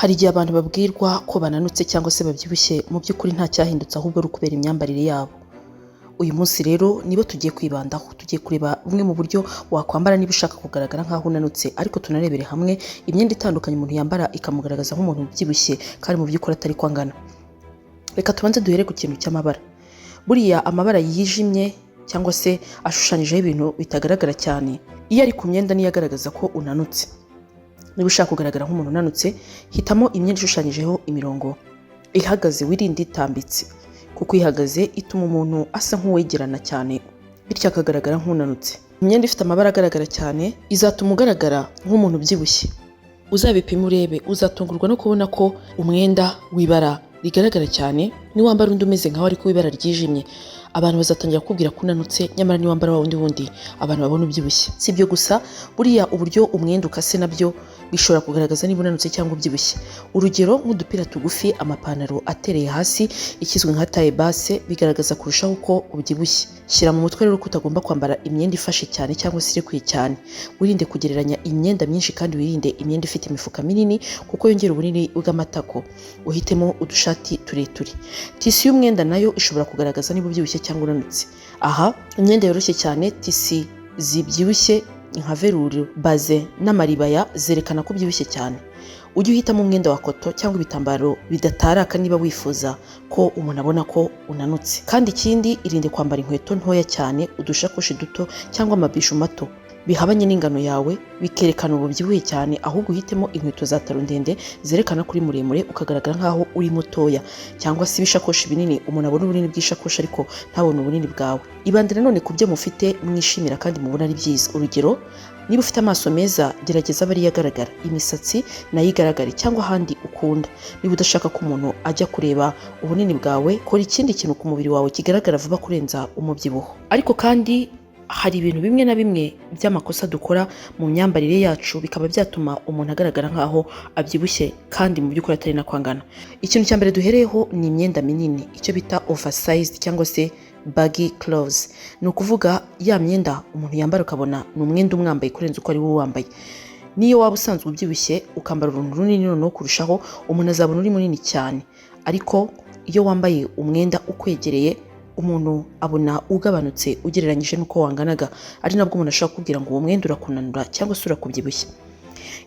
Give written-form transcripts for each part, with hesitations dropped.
Hari igihe abantu babwirwa ko bananutse cyangwa se babyibushye, mu by'ukuri nta cyahindutse, ahubwo ari ukubera imyambarire yabo. Uyu munsi rero nibo tugiye kwibandaho, tugiye kureba bumwe mu buryo wakwambara niba ushaka kugaragara nk'aho unanutse, ariko tunarebere hamwe imyenda itandukanye umuntu yambara ikamugaragaza nk'umuntu ubyibushye kandi mu by'ukuri atari ko angana. Reka tubanze duhere ku kintu cy'amabara. Buriya amabara yijimye cyangwa se ashushanyijeho ibintu bitagaragara cyane, iyo ari ku myenda niyo agaragaza ko unanutse. Niba ushaka kugaragara nk'umuntu unanutse, hitamo imyenda ishushanyijeho imirongo ihagaze, wirinde itambitse, kuko ihagaze ituma umuntu asa nk'uwegerana cyane, bityo akagaragara nk'unanutse. Imyenda ifite amabara agaragara cyane izatuma ugaragara nk'umuntu ubyibushye. Uzabipime urebe, uzatungurwa no kubona ko umwenda w'ibara rigaragara cyane, niwambara undi umeze nkaho ariko w'ibara ryijimye, abantu bazatangira kukubwira ko unanutse, nyamara niwambara wa wundi wundi, abantu babona ubyibushye. Si ibyo gusa, buriya uburyo umwenda ukase nabyo bishobora kugaragaza niba unanutse cyangwa ubyibushye. Urugero nk'udupira tugufi, amapantaro atereye hasi, ikizwi nka taille basse, bigaragaza kurushaho ko ubyibushye. Shyira mu mutwe rero ko utagomba kwambara imyenda ifashe cyane cyangwa se irekuye cyane. Wirinde kugereranya imyenda myinshi, kandi wirinde imyenda ifite imifuka minini kuko yongera ubunini bw'amatako. Uhitemo udushati tureture. Tissu y'umwenda nayo ishobora kugaragaza niba ubyibushye cyangwa unanutse. Aha imyenda yoroshye cyane, tissu zibyibushye nka velours, bazin n'amaribaya zerekana ko ubyibushye cyane. Ujye uhitamo umwenda wa coton cyangwa ibitambaro bidataraka niba wifuza ko umuntu abona ko unanutse. Kandi ikindi, irinde kwambara inkweto ntoya cyane, udushakoshi duto cyangwa amabishu mato bihabanye n'ingano yawe, bikerekana ububyibuhe cyane. Ahubwo uhitemo inkweto za talon ndende zerekana ko uri muremure, ukagaragara nk'aho uri mutoya, cyangwa se ibishakoshi binini, umuntu abona ubunini bw'ishakoshi ariko ntabone ubunini bwawe. Ibande nanone ku byo mufite mwishimira kandi mubona ari byiza. Urugero, niba ufite amaso meza, gerageza abe ariyo agaragara, imisatsi nayo igaragare, cyangwa ahandi ukunda. Niba udashaka ko umuntu ajya kureba ubunini bwawe, kora ikindi kintu ku mubiri wawe kigaragara vuba kurenza umubyibuho. Ariko kandi hari ibintu bimwe na bimwe by'amakosa dukora mu myambarire yacu, bikaba byatuma umuntu agaragara nk'aho abyibushye kandi mu by'ukuri atari nako angana. Ikintu cya mbere duhereyeho ni imyenda minini, icyo bita oversized cyangwa se baggy clothes. Ni ukuvuga ya myenda umuntu yambara ukabona ni umwenda umwambaye kurenza uko ari wo wambaye. Niyo waba usanzwe ubyibushye, ukambara uruntu runini noneho kurushaho, umuntu azabona uri munini cyane. Ariko iyo wambaye umwenda ukwegereye, umuntu abona ugabanutse ugereranyije n'uko wanganaga, ari nabwo umuntu ashobora kukubwira ngo uwo mwenda urakunanura cyangwa se urakubyibushye.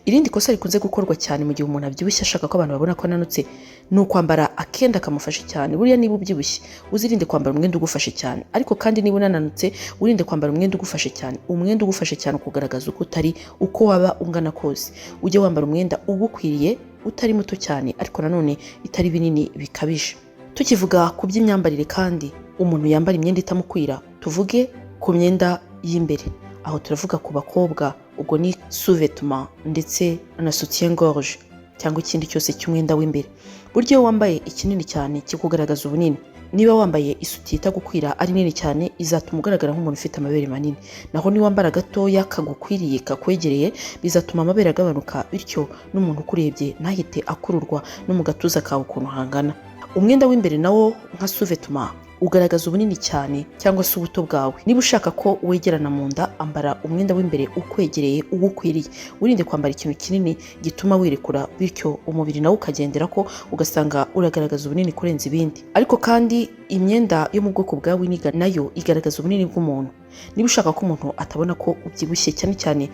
Irindi kosa rikunze gukorwa cyane mu gihe umuntu abyibushye ashaka ko abantu babona ko ananutse ni ukwambara akenda kamufashe cyane. Buriya niba ubyibushye, uzirinde kwambara umwenda ugufashe cyane, ariko kandi niba unananutse, wirinde kwambara umwenda ugufashe cyane. Umwenda ugufashe cyane ukugaragaza uko utari, uko waba ungana kose. Ujye wambara umwenda ugukwiriye, utari muto cyane ariko nanone itari binini bikabije. Tukivuga ku by'imyambarire kandi, umuntu yambara imyenda itamukwira, tuvuge ku myenda y'imbere. Aho turavuga ku bakobwa, ubwo ni sous-vêtement ndetse na soutien-gorge cyangwa ikindi cyose cy'umwenda w'imbere. Burya iyo wambaye ikinini cyane kikugaragaza ubunini. Niba wambaye isutiye itagukwira ari nini cyane, izatuma ugaragara nk'umuntu ufite amabere manini. Naho niba wambara gatoya kagukwiriye, kakwegereye, bizatuma amabere agabanuka, bityo n'umuntu ukurebye ntahite akururwa no mu gatuza kawe ukuntu hangana. Umwenda w'imbere nawo nka sous-vêtement ugaragaza ubunini cyane cyangwa se ubuto bwawe. Niba ushaka ko wegerana mu nda, ambara umwenda w'imbere ukwegereye, ugukwiriye. Wirinde kwambara ikintu kinini gituma wirekura, bityo umubiri nawo ukagendera ko, ugasanga uragaragaza ubunini kurenza ibindi. Ariko kandi imyenda yo mu bwoko bwa winiga nayo igaragaza ubunini bw'umuntu. Niba ushaka ko umuntu atabona ko ubyibushye, cyane cyane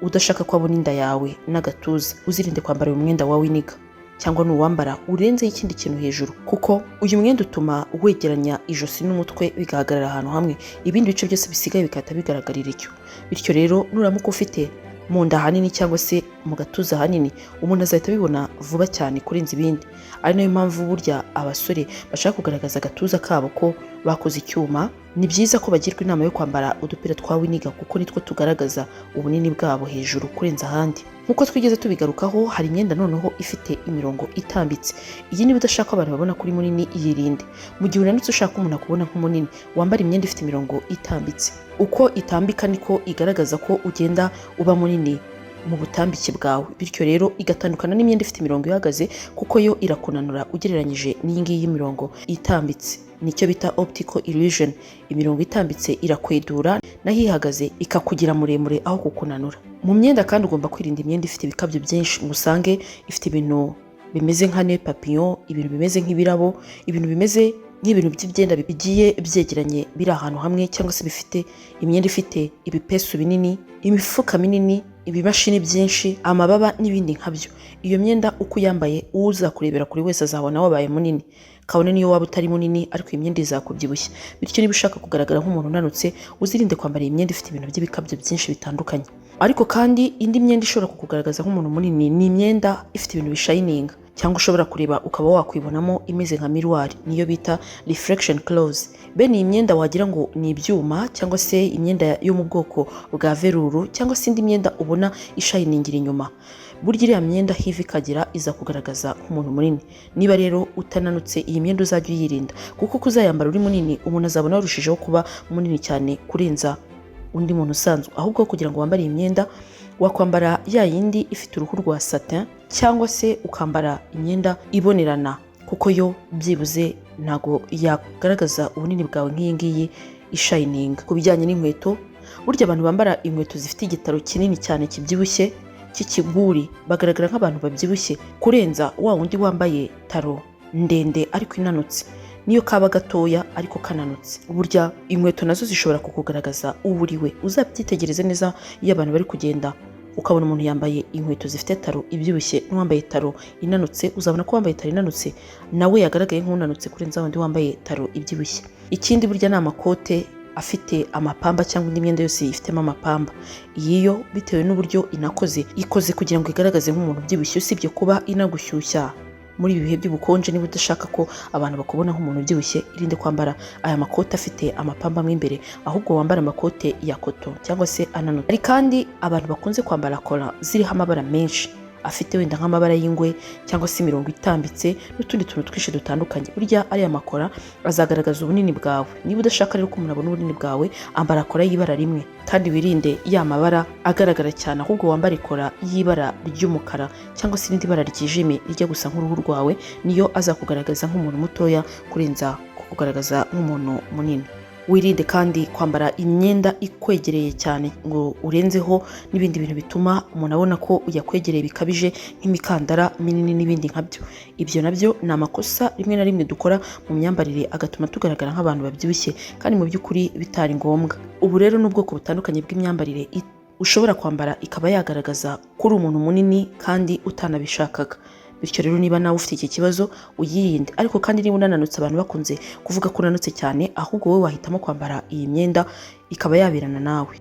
udashaka ko abona inda yawe n'agatuza, uzirinde kwambara uyu mwenda wa winiga, cyangwa nuwambara urenzeho ikindi kintu hejuru, kuko uyu mwenda utuma wegeranya ijosi n'umutwe bigahagarara ahantu hamwe, ibindi bice byose bisigaye bigahita bigaragarira icyo. Bityo rero nuramuka ufite mu nda hanini cyangwa se mu gatuza hanini, umuntu azahita abibona vuba cyane kurenza ibindi. Ari nayo mpamvu burya abasore bashaka kugaragaza agatuza kabo ko bakoze icyuma, ni byiza ko bagirwa inama yo kwambara udupira twa winiga, kuko nitwo tugaragaza ubunini bwabo hejuru kurenza ahandi. Nk'uko twigeze tubigarukaho, hari imyenda noneho ifite imirongo itambitse. Iyi niba udashaka ko abantu babona kuri munini, yirinde. Mu gihe unanutse ushaka umuntu akubona nk'umunini, wambara imyenda ifite imirongo itambitse. Uko itambika niko igaragaza ko ugenda uba munini mu butambike bwawe, bityo rero igatandukana n'imyenda ifite imirongo ihagaze, kuko yo irakunanura ugereranyije n'iyi ngiyi y'imirongo itambitse. Nicyo bita optical illusion. Imirongo itambitse irakwedura, naho ihagaze ikakugira muremure aho kukunanura. Mu myenda kandi ugomba kwirinda imyenda ifite ibikabyo byinshi, ngo usange ifite ibintu bimeze nka nœud papillon, ibintu bimeze nk'ibirabo, ibintu bimeze nk'ibintu by'ibyenda bigiye byegeranye biri ahantu hamwe, cyangwa se bifite imyenda ifite ibipesu binini, imifuka minini, ibimashini byinshi, amababa n'ibindi nkabyo. Iyo myenda uko uyambaye, uza kurebera kuri wese azabona wabaye munini, kabone niyo waba utari munini, ariko iyi myenda izakubyibushya. Bityo niba ushaka kugaragara nk'umuntu unanutse, uzirinde kwambara iyi myenda ifite ibintu by'ibikabyo byinshi bitandukanye. Ariko kandi indi myenda ishobora kukugaragaza nk'umuntu munini ni imyenda ifite ibintu bishininga, cyangwa ushobora kureba ukaba wakwibonamo, imeze nka miroir, niyo bita reflection clothes. Bene iyi myenda wagira ngo ni ibyuma, cyangwa se imyenda yo mu bwoko bwa velours, cyangwa se indi myenda ubona ishiningira inyuma, burya iriya myenda hiva ikagira iza kugaragaza nk'umuntu munini. Niba rero utananutse, iyi myenda uzajya uyirinda, kuko kuzayambara uri munini, umuntu azabona warushijeho kuba munini cyane kurenza undi muntu usanzwe. Ahubwo kugira ngo wambare iyi myenda, wakwambara ya yindi ifite uruhu rwa satin, cyangwa se ukambara imyenda ibonerana, kuko yo byibuze ntago yagaragaza ubunini bwawe nk'iyi ngiyi ishininga. Ku bijyanye n'inkweto, burya abantu bambara inkweto zifite igitaro kinini cyane kibyibushye cy'ikiguri bagaragara nk'abantu babyibushye kurenza wa wundi wambaye talon ndende ariko inanutse, niyo kaba gatoya ariko kananutse. Burya inkweto nazo zishobora kukugaragaza uwo uri we. Uzabyitegereze neza, iyo abantu bari kugenda ukabona umuntu yambaye inkweto zifite talon ibyibushye n'uwambaye talon inanutse, uzabona ko wambaye talon inanutse nawe yagaragaye nk'unanutse kurenza wundi wambaye talon ibyibushye. Ikindi burya ni amakote afite amapamba, cyangwa indi myenda yose yifitemo amapamba. Iyi yo bitewe n'uburyo inakoze, ikoze kugira ngo igaragaze nk'umuntu ubyibushye, usibye kuba inagushyushya muri ibi bihe by'ubukonje. Niba udashaka ko abantu bakubona nk'umuntu ubyibushye, irinde kwambara aya makoti afite amapamba mo imbere, ahubwo wambara amakote ya coton cyangwa se ananutse. Hari kandi abantu bakunze kwambara kora ziriho amabara menshi, afite wenda nk'amabara y'ingwe cyangwa se imirongo itambitse n'utundi tuntu twinshi dutandukanye. Burya ariya makora azagaragaza ubunini bwawe. Niba udashaka rero ko umuntu abona ubunini bwawe, ambara kora y'ibara rimwe, kandi wirinde ya mabara agaragara cyane, ahubwo wambare kora y'ibara ry'umukara cyangwa se irindi bara ryijimye rijya gusa nk'uruhu rwawe. Niyo azakugaragaza nk'umuntu mutoya kurenza kukugaragaza nk'umuntu munini. Wirinde kandi kwambara imyenda ikwegereye cyane ngo urenzeho n'ibindi bintu bituma umuntu abona ko yakwegereye bikabije, nk'imikandara minini n'ibindi nkabyo. Ibyo nabyo ni amakosa rimwe na rimwe dukora mu myambarire, agatuma tugaragara nk'abantu babyibushye kandi mu by'ukuri bitari ngombwa. Ubu rero ni ubwoko butandukanye bw'imyambarire ushobora kwambara ikaba yagaragaza ko uri umuntu munini kandi utanabishakaga. Bityo rero niba nawe ufite iki kibazo, uyirinde. Ariko kandi niba unananutse, abantu bakunze kuvuga ko unanutse cyane, ahubwo wowe wahitamo kwambara iyi myenda ikaba yaberana nawe.